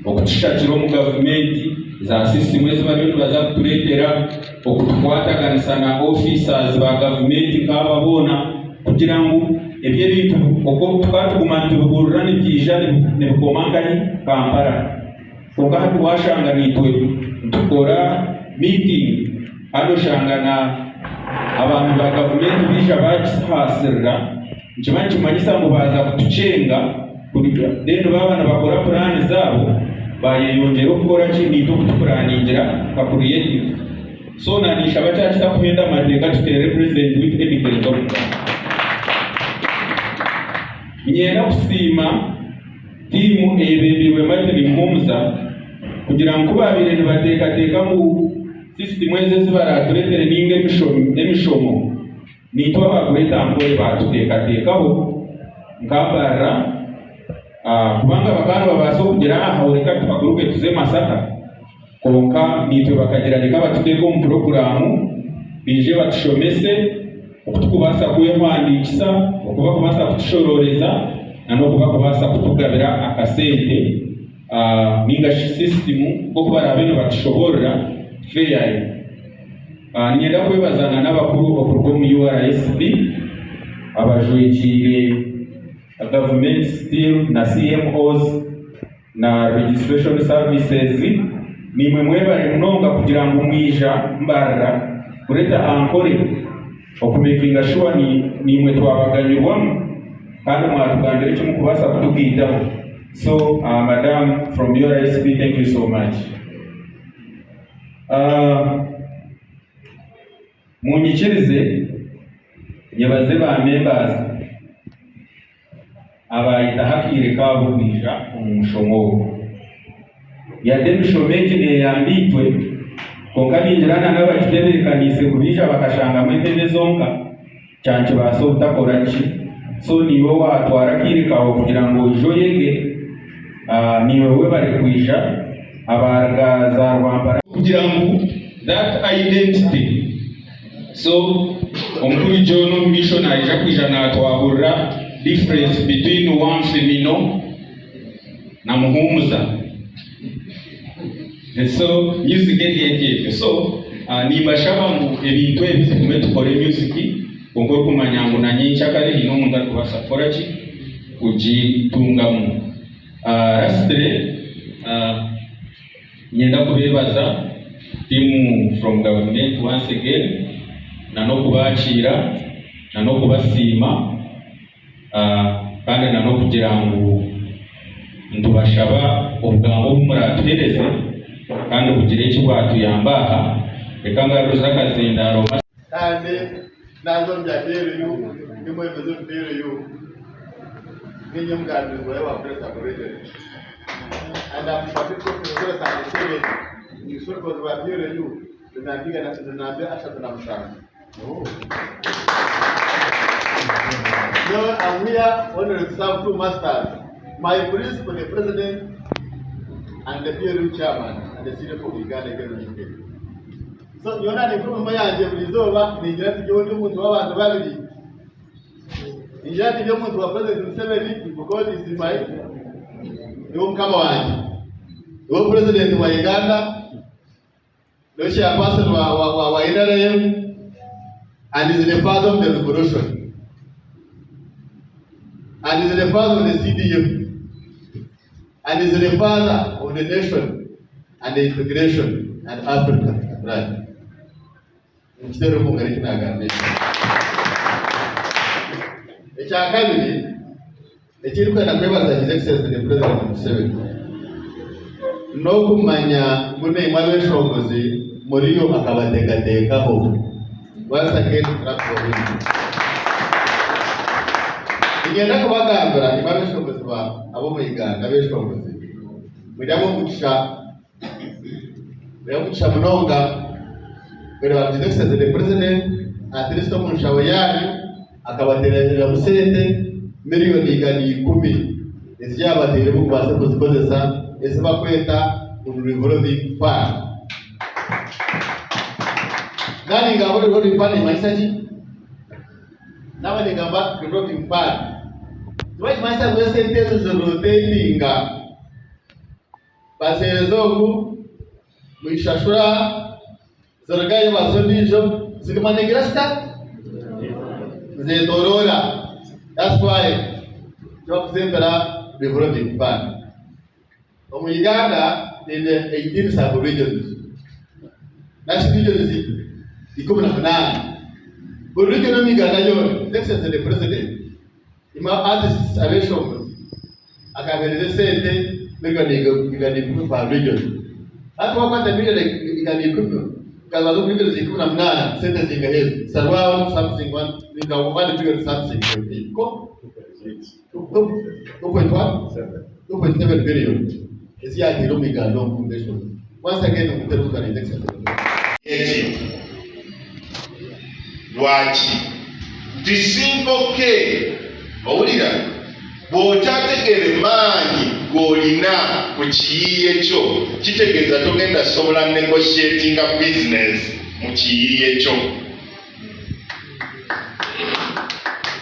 Okutushakira omu gavumenti za sisitimu ezi bariyo nibaza kutureetera okutukwataganisa na ofiisaazi ba gavumenti nk'aba boona kugira ngu ebi ebintu oku tukaba tuguma nitubihurira nibiija nibikoma nkahi? Kampala. Kwonka hati waashanga naitwe nitukora miitingi kandi oshanga na abaami ba gavumenti baija baagisaasirira. Nikiba nikimanyisa ngu baaza kutukyenga then baaba nibakora puraani zaabo baayeyongyera okukora ki naitwe okutupuraningira nka creative. So naninshaba kyaba kitakuhenda amateeka tuteerere purezidenti waitu Eddy Kenzo omukono. Niinyenda kusiima tiimu eyebembeirwe Martin Muhumuza kugira ngu ku baabaire nibateekateeka ngu sisitimu ezi ezi baraatureetere nainga emishomo, Naitwe aba Greater Ankole baatuteekateekaho nka Mbarara kubanga bakaba nibabaasa okugira aha reka tuhaguruke tuze Masaka kwonka naitwe bakagira reka batuteeke omu puroguraamu baije batushomese oku turikubaasa kwehandiikisa, oku barikubaasa kutushorooreza n'oku barikubaasa kutugabira akasente nainga shi sisitimu nk'oku baraabe nibatushoboorora fairly. Niinyenda kwebaza na n'abakuru okuruga omu URSB abajwekiire gavumenti still na CMOs na registration services. Naimwe mwebare munonga kugira ngu mwija Mbarara kureeta Ankole okumekinga shuwa naimwe twabaganyirwamu kandi mwatugambira eki murikubaasa kutugaitaho. So madam from URSB thank you so much. Munyikirize nyebaze ba members abayetaho akaire kaabo kwija omu mushomo ogu. Yade emishomo egi neyamba itwe kwonka ningira na n'abagitebeekaniise kubaija bakashangamu entebe zonka kyankibaasa obutakora ki. So niiwe waatwara akaire kaawe kugira ngu oije oyege, niiwe webare kwija abaruga za Rwampara. Kugira ngu that identity so omukuru John omu maisho naija kwija naatwahurira difference between Wanfemino na Muhumuza. So music eri eti etyo. So nimbashaba ngu ebintu ebi tugume tukore music kwonka orikumanya ngu na nyenkyakare haine omuntu arikubaasa kukora ki? Kugitungamu. Lastly niinyenda kubeebaza team from government once again na n'okubakiira na n'okubasiima. Kandi na n'okugira ngu nitubashaba obugambo obu muratuhereze kandi bugire eki bwatuyamba aha. Reka ngaruze akazindaaro. Kandi naaza omu bya PLU, ndi omwebembezi omu PLU, niinye omugambirizi waayo wa Greater Region. And I'm 37 omu ba PLU ni namba 37. No, I'm here only to serve two masters. My principal, the president, and the PLU chairman, and the CDF of Uganda General UK. So, nyowe nari emirimo yangye buri izooba ningira nti nyowe ndi omuntu w'abantu babiri. Ningira nti ndi omuntu wa President Museveni because he's my niwe mukama wangye. Niwe president wa Uganda. Niwe chairperson wa, wa, wa, wa NRM and is the father of the revolution and is the father of the CDF and is the father of the nation and the integration and Africa at large. Nikiteera omu ngaro eki naagamba eki. Ekya kabiri Ekirikwenda kwebaza His Excellency the President Museveni n'okumanya ngu naimwe abeshongozi muriyo akabateekateekaho. Once again clap for him. Niinyenda kubagambira imwe abeshongozi ba ab'omu Uganda abeshongozi muri ab'omugisha muri ab'omugisha munonga kureeba His Excellency the President at least omu nshaho yaanyu Akabateeraniramu sente miriyoni 110 ezi yaabateiremu kubaasa kuzikozesa ezi barikweta ngu Revolving Fund. Naaba ningamba Revolving Fund nimanyisa ki? Naaba ningamba Revolving Fund, niba nikimanyisa ngu esente ezo ziroteetinga. Baziheereza ogu, mwishashura, zirugayo baziha ondiijo, ziguma nizigira zita? Nizeetooroora. That's why tibakuzembera development fund. Omu Uganda twine 18 sub regions. That's regions 18. Buri region omu Uganda yoona, His Excellency the President, imwe artists abeshongozi, akabaheereza esente milioni 110 per region. Hati wakwata milioni 110 okazibaza omu regions 18, sente zingahi ezo? It's around something one, nka one billion something point eight. Ko? 2.7 billion ezi yaataire omu Uganda omu foundation. Once again omuteere omugaro His Excellency. Ekintu lwaki nti simple K owulira bw'otategeere maanyi g'olina ku kiyiiye kyo kitegeeza togenda sobola negotiatinga business mu kiyiiye kyo.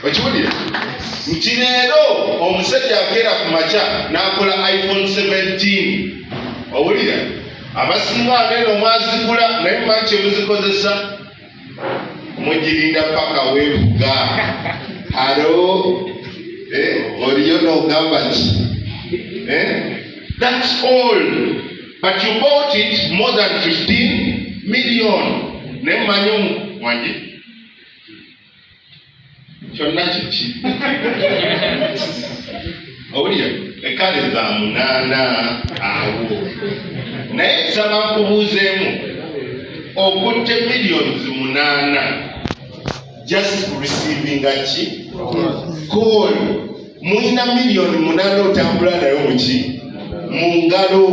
Okiwulira nti leero omusajja akeera ku makya n'akola iPhone 17 owulira abasinga abeeno mwazigula naye mumanyi kye muzikozesa mugirinda paka weevuga halo eh, oliyo n'ogamba ki eh? That's all but you bought it more than 15 million naye mumanyi omu wangi kyonna kiki owulira ekale za munaana awo naye nsaba nkubuuzeemu okutte millions munaana just receiving ki call mulina miliyoni munaana otambula nayo muki mu ngalo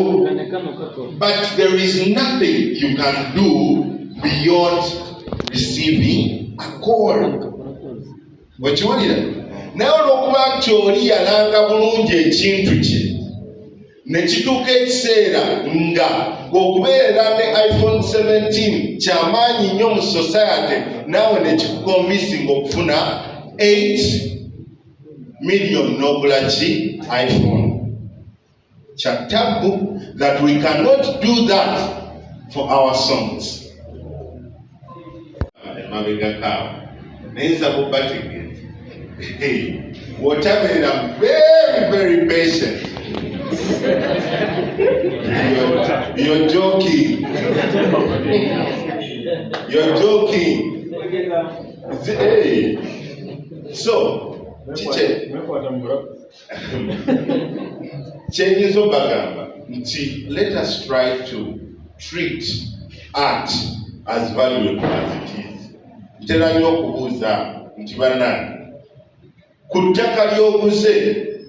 but there is nothing you can do beyond receiving a call okiwulira naye olwokuba nti oli yalanga bulungi ekintu kye ne kituuka ekiseera nga okubeera ne iPhone 17 kyamaanyi nnyo mu society naawe ne kikuconvincinga okufuna 8 million n'ogula ki iPhone. Kya tabbu that we cannot do that for our songs. Emabegako awo naye nsaba obategeeza wotabeera very very patient you're joking you're joking hey. So kike kyenyinza obagamba nti let us try to treat art as valuable as it is. Ntera nnyo okubuuza nti bannange ku ttaka ly'oguze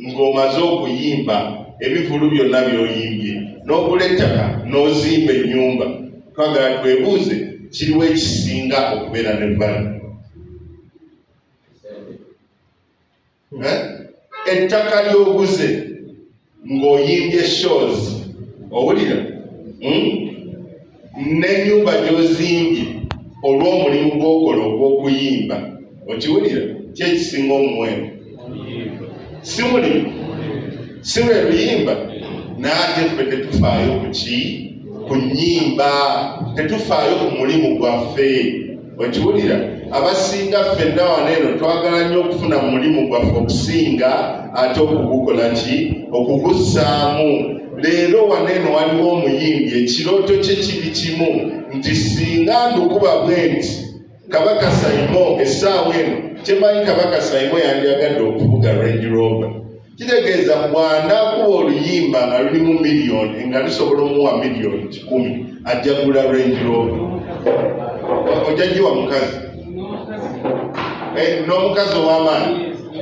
ng'omaze okuyimba ebivulu byonna by'oyimbye n'ogula ettaka n'ozimba ennyumba twagala twebuuze kiriwo ekisinga okubeera ne value Eh? Ettaka ly'oguze ng'oyimbye shows owulira hmm? N'ennyumba gy'ozimbye olw'omulimu gw'okola ogw'okuyimba okiwulira ki ekisinga omuwendo si mulimu si lwe luyimba naye ate ffe tetufaayo ku ki ku nnyimba tetufaayo ku mulimu gwaffe okiwulira abasinga ffenna wano eno twagala nnyo okufuna mu mulimu gwaffe okusinga ate okugukola ki okugussaamu leero wano eno waliwo omuyimbi ekirooto kye kiri kimu nti singa ndukuba bwe nti kabaka saimo essaawa eno kyemanyi kabaka saimo yandyagadde okuvuga Range Rover kitegeeza bw'anaakuba oluyimba nga lulimu miliyoni nga lusobola omuwa miliyoni kikumi ajja gula Range Rover ojja giwa mukazi eh, n'omukazi ow'amaanyi.